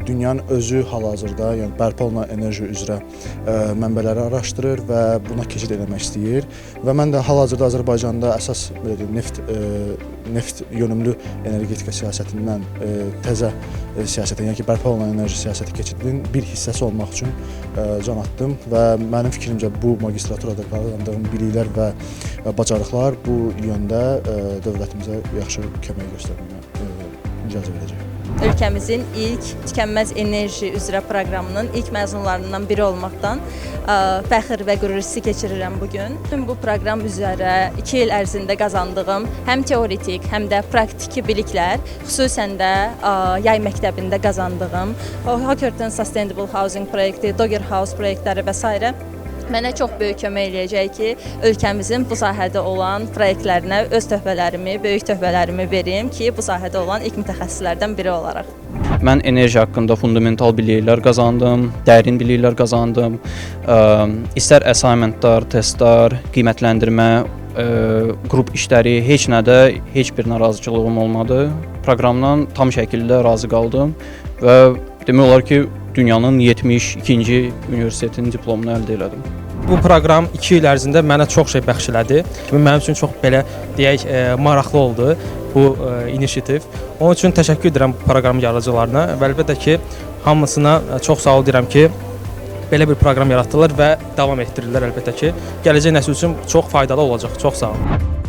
dünyanın özü hal-hazırda, yəni bərpa olunan enerji üzrə mənbələri araşdırır və buna keçid eləmək istəyir. Və mən də hal-hazırda Azərbaycanda əsas belə deyim, neft yönümlü energetika siyasətindən təzə siyasətə, yəni ki, bərpa olunan enerji siyasəti keçidinin bir hissəsi olmaq üçün can atdım və mənim fikrimcə bu magistraturada qazandığım biliklər və bacarıqlar bu yöndə dövlətimizə yaxşı kömək göstərməyə icazə verəcək. Ölkəmizin ilk tükənməz enerji üzrə proqramının ilk məzunlarından biri olmaqdan fəxr və qürur hissi keçirirəm bu gün. Bütün bu proqram üzrə 2 il ərzində qazandığım həm teoretik, həm də praktiki biliklər, xüsusən də yay məktəbində qazandığım Hockerton Sustainable Housing proyekti, Dogger House proyektləri və sairə mənə çox böyük kömək eləyəcək ki, ölkəmizin bu sahədə olan proyektlərinə öz töhfələrimi, böyük töhfələrimi verim ki, bu sahədə olan ilk mütəxəssislərdən biri olaraq. Mən enerji haqqında fundamental biliklər qazandım, dərin biliklər qazandım. İstər assignmentlar, testlər, qiymətləndirmə, qrup işləri, heç nədə heç bir narazıçılığım olmadı. Proqramdan tam şəkildə razı qaldım və demək olar ki, dünyanın 72-ci universitetinin diplomunu əldə elədim. Bu proqram 2 il ərzində mənə çox şey bəxş elədi. Mənim üçün çox belə deyək, maraqlı oldu bu inisiativ. Onun üçün təşəkkür edirəm bu proqramın yaradıcılarına və əlbəttə ki, hamısına çox sağ ol deyirəm ki, belə bir proqram yaratdılar və davam etdirirlər əlbəttə ki. Gələcək nəsil üçün çox faydalı olacaq. Çox sağ olun.